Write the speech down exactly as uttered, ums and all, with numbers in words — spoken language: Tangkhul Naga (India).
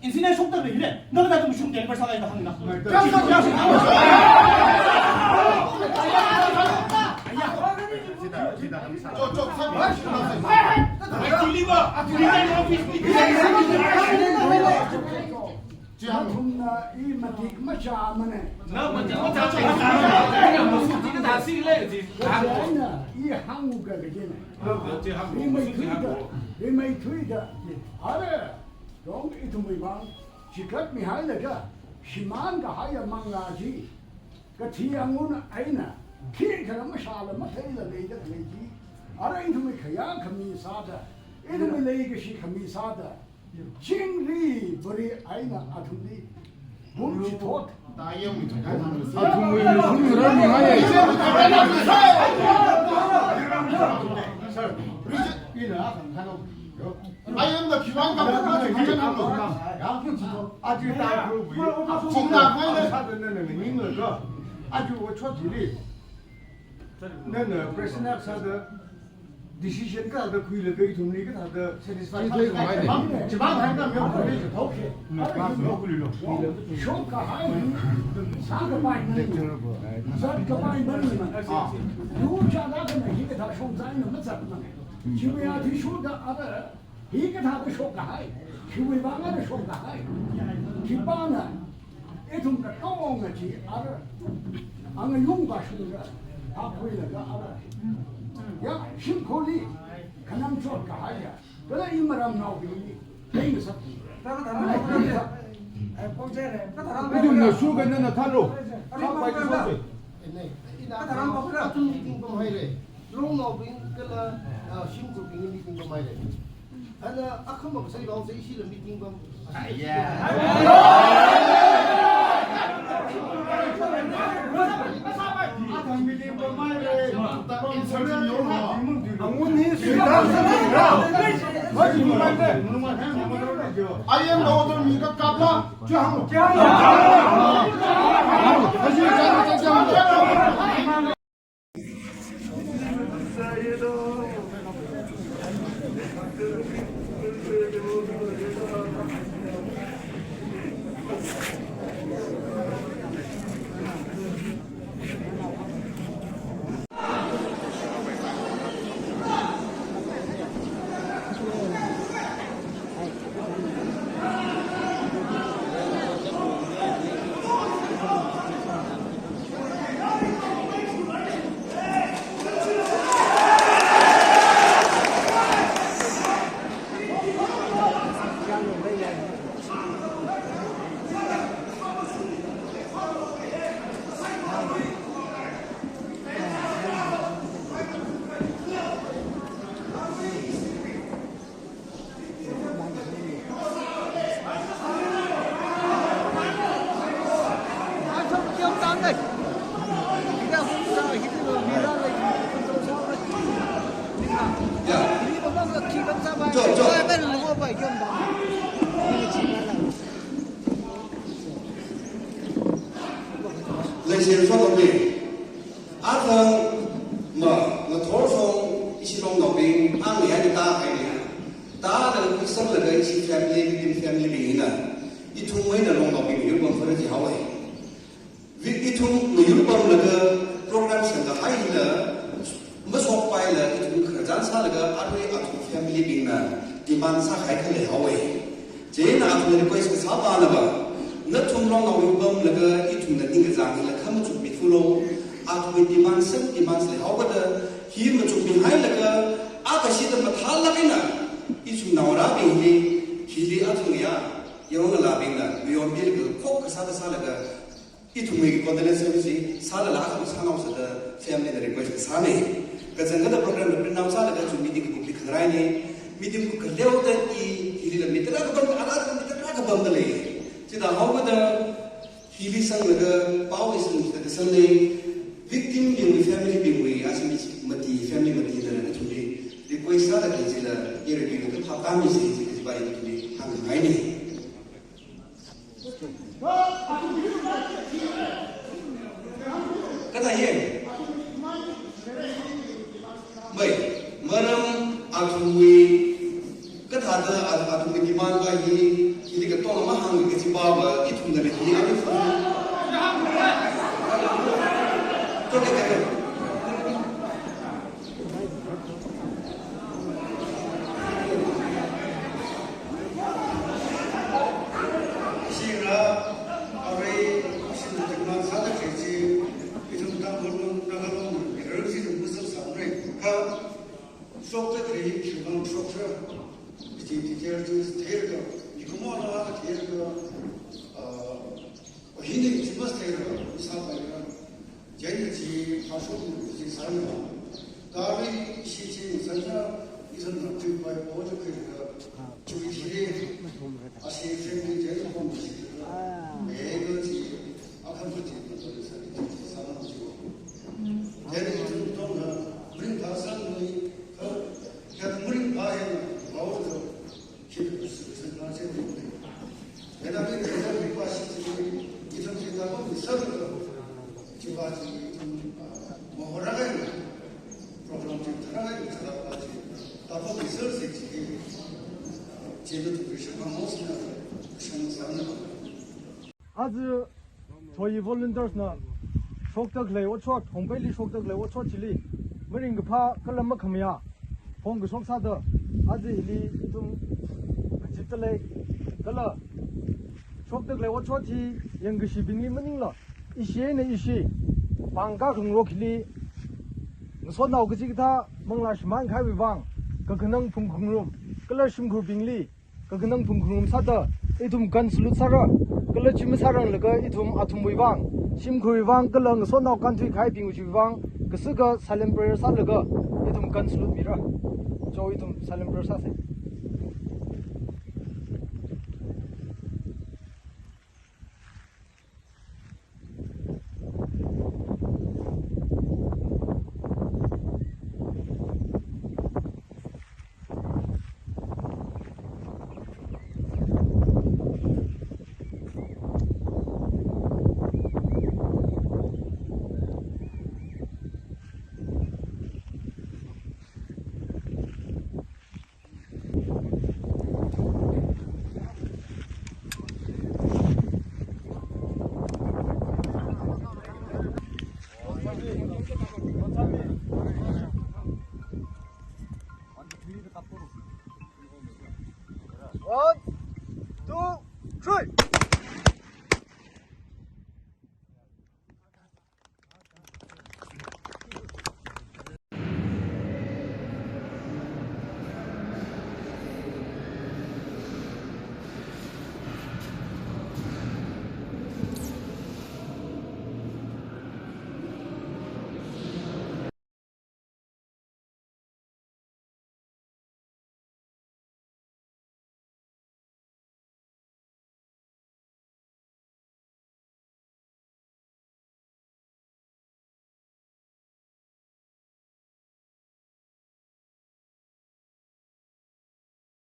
Incident shokda leire, nana da mashung deliver sālai da hāngna. Nathumna i matik machāmana. Nathumna i hānga kajina. Rimeithuida, rimeithuida. Ara, dong ithumwui vang chigatmihailaga, shimānkahaiya manglā chi, kathi anguna eina, khikhala mashāla matheila leida khalei chi, ara ithumwui khayā khami sāda, ithumwui leikashi khami sāda, chingri bari eina athumli, bum chithot. Athumwui mashung rarmihai. Sir, Richard, ina akhang khano. I am the Kiwan Kam Kam Kam Kam Kam. Aja ta kru bui. Chingna koi le. Sa de ne ne ning le ko. Aja wo chot jiri. Ne ne president sa de decision kathāda khuilaga ithumli kathāda satisfy. Chi thei kumai ne. Chibang hai kam yo khui le. Okay. Shok kahai. Sākapai mani. Zatkapai mani. Ah. Yu cha da ka na hi kathā shong zai na mazat mani. Chiwui athishurda ara, hikathā kashok kahai, khiwui vang ara shok kahai. Khipāna, ithum katonga chi ara, angayung vāshungra, hākhuilaga ara. Ya, shimkhurli, khanang chot kahaiya, kala imaramnaobingli, leingasak. Ithumna shuka nana thālo. Ina, ina, athum meeting pamhaire. Longnaobing kala, ah, shimkhurbing meeting pamhaire. Ana akhama kasai vang sai ishila meeting pam. Aiya. Athang meeting pamhaire. Angun hi sui dang sa dang ra. Hai, mumai de. I am the author, mi ka kapla. Leishiram sokhami. Athang ma, ngathor shong ishi longnaobing, ang ya ni ta hai ni. Ta na kusang laga ishi family, victim family bing hina. Ithum mai na longnaobing yur pam fara ji haowa. Vi ithum na yur pamlaga program shang kahai hila, masokpaila ithum khararchan sālaga arui athum family bingna demand sākahai khalei haowa. Chieina athumna request kasā pa na ba, nathum longnao yur pamlaga ithumna ningkachāng hila khamachukmi thulo, athumwui demand sāng demand lei haowa da, hi machukmihailaga, akashida mathālāk eina, ithum naongarābing hi, hili athum ya, yarongalābingna, miyonmilaga, khok kasā kasā laga, ithumwui condolence service hi sālala akhama sānao sāda family na request kasāna. Kachangkhatta program na print out sālaga chu meeting kakup li khangarai na. Meeting kakup khaleoda i, hilila mi tarākha pam, arāda mi tarākha pamda lei. Chithāhaoda hili sanglaga pao hi sanglaga sāna. Victim bingwui family bingwui, ashi mi mati, family mati na na chungli request sāda kajila, i review ka phap tami si, si, si, ba i chungli hāngngaina. Hili katonga mahāng kachi pāva, ithumna hili ani phun. Sira, arui, sina tekman sāda khalei chi, ithum Tangkhul lung, Naga lung, irar chi ithum musam samre. Kha, shokda khalei, shokda shokda. Ichi detail chi theirāka, mikumona theirāka, ah, hili chi mas theirāka, misāpaira. Chieina chi phāshok chi sāya. Kha arui ishi chi sāya, ithumna three by four chi khuirāka. Chi chi, ashi frame chi chieina form chi. Mega chi, akhama chi, sāya chi, sāya chi. Chieina ithum tongda, ringphā sāni, kha, kha ringphā eina, power to. Aja Choyi volunteers na shokda khalei otshot, Hongbeili shokda khalei otshot chili, mirin kaphā kala makhamayā phongkashok sāda, aja hili ithum kazipda lei, kala shokda khalei otshot hi yangkashibingli maningla, ishi eina ishi, pāng kakhangarok hili, ngasotnao kachikathā manglā shimān kahaiwui vang, kakhanang phungkhangarum, kala shimkhurbingli, kakhanang phungkhangarum sāda, ithum gun salute sāra, kala chi masāranglaga ithum athumwui vang, shimkhurwui vang, kala ngasotnao kānthui kahaibingwui vang, kasaka silent prayer sālaga, ithum gun salute mira. Cho ithum silent prayer sāsa. One, two, three.